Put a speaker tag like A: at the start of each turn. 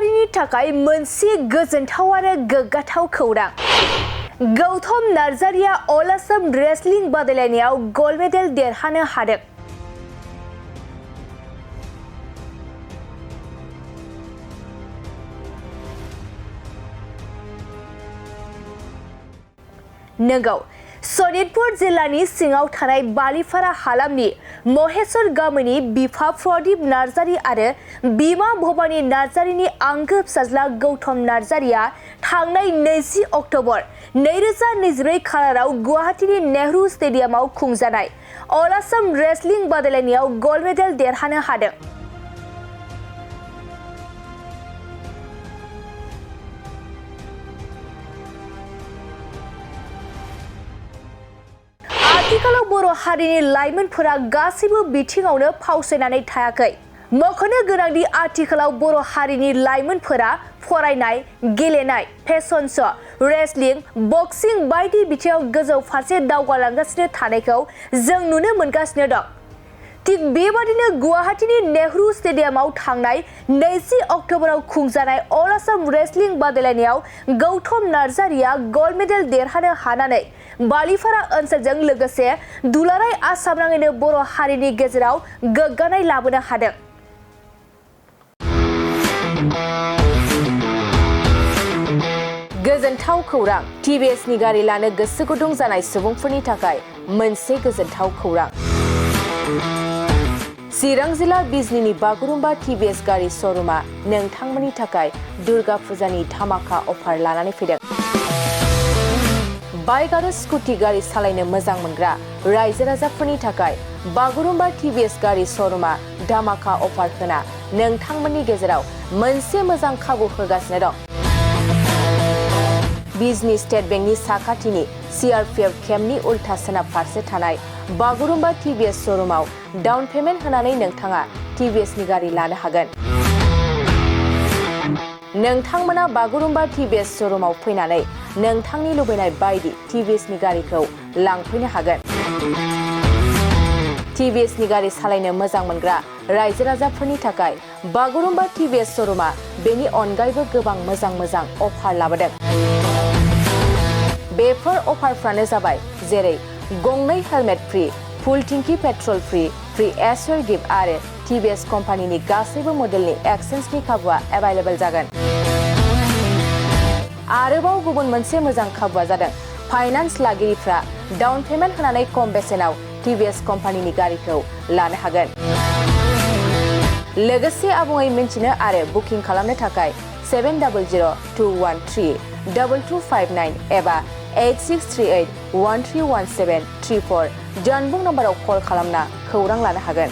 A: हारिनि थाखाय मोनसे गोजोनथाव आरो गोग्गाथाव खौरां। गौतम नार्जारिया अल आसाम रेसलिं बादायलायनायाव गल्ड मेडेल देरहानो हादों। नंगौ, सनितपुर जिल्लानि सिङाव थानाय बालिपारा हालामनि महेश्वर गामिनि बिफा प्रदीप नार्जारि आरो बिमा भबानी नार्जारिनि आंगो फिसाज्ला गौतम नार्जारिया थांनाय 20 अक्ट'बर 2024 खालाराव गुवाहाटीनि नेहरू स्टेडियामाव खुंजानाय अल आसाम रेसलिं बादायलायनायाव गल्ड मेडेल देरहानो हादों। आथिखालाव बर' हारिनि लाइमोनफोरा गासैबो बिथिङावनो फावसायनानै थायाखै। मख'नो गोनांदि आथिखालाव बर' हारिनि लाइमोनफोरा फरायनाय, गेलेनाय, फेशन श', रेसलिं, बक्सिं बायदि बिथिङाव गोजौ फारसे दावगालांगासिनो थानायखौ जों नुनो मोनगासिनो दं। थिग बेबादिनो गुवाहाटीनि नेहरू स्टेडियामाव थांनाय 20 अक्ट'बराव खुंजानाय अल आसाम रेसलिं बादायलायनायाव गौतम नार्जारिया गल्ड मेडेल देरहानो हानानै बालिपारा ओनसोलजों लोगोसे दुलाराय आसाम नाङैनो बर' हारिनि गेजेराव गोग्गानाय लाबोनो हादों। गोजोनथाव खौरां। टिभिएसनि गारि लानो गोसो गुदुं जानाय सुबुंफोरनि थाखाय मोनसे गोजोनथाव खौरां। चिरां जिल्ला बिजनीनि बागुरुम्बा टिभिएस गारि श'रुमा नोंथांमोननि थाखाय दुर्गा फुजानि धामाका अफार लानानै फैदों। बाइक आरो स्कुटि गारि सालायनो मोजां मोनग्रा रायजो राजाफोरनि थाखाय बागुरुम्बा टिभिएस गारि श'रुमा धामाका अफार होना नोंथांमोननि गेजेराव मोनसे मोजां खाबु होगासिनो दं। बिजनी स्टेट बेंकनि साखाथिनि सीआरपीएफ केम्पनि उल्था सोनाब फारसे थानाय बागुरुम्बा टिभिएस श'रुमाव डाउन पेमेन्ट होनानै नोंथाङा टिभिएसनि गारि लानो हागोन। नोंथांमोना बागुरुम्बा टिभिएस श'रुमाव फैनानै नोंथांनि लुबैनाय बायदि टिभिएसनि गारिखौ लांफैनो हागोन। टिभिएसनि गारि सालायनो मोजां मोनग्रा रायजो राजाफोरनि थाखाय बागुरुम्बा टिभिएस श'रुमा बेनि अनगायैबो गोबां मोजां अफार लाबोदों। बेफोर अफारफ्रानो जाबाय जेरै गंनै हेलमेट फ्री, फुल टिंकी पेट्रल फ्री एसर गिफ्ट आरो टिभिएस कम्पानिनि गासैबो मडेलनि एक्सचेन्जनि खाबुआ एभेलेबल जागोन। आरोबाव गुबुन मोनसे मोजां खाबुआ जादों फाइनान्स लागिरिफ्रा डाउन पेमेन्ट होनानै खम बेसेनाव टिभिएस कम्पानिनि गारिखौ लानो हागोन। लोगोसे आबुङै मिन्थिनो आरो बुकिं खालामनो थाखाय 7002132259 एबा 8638131734 जानबुं नम्बराव कल खालामना खौरां लानो हागोन।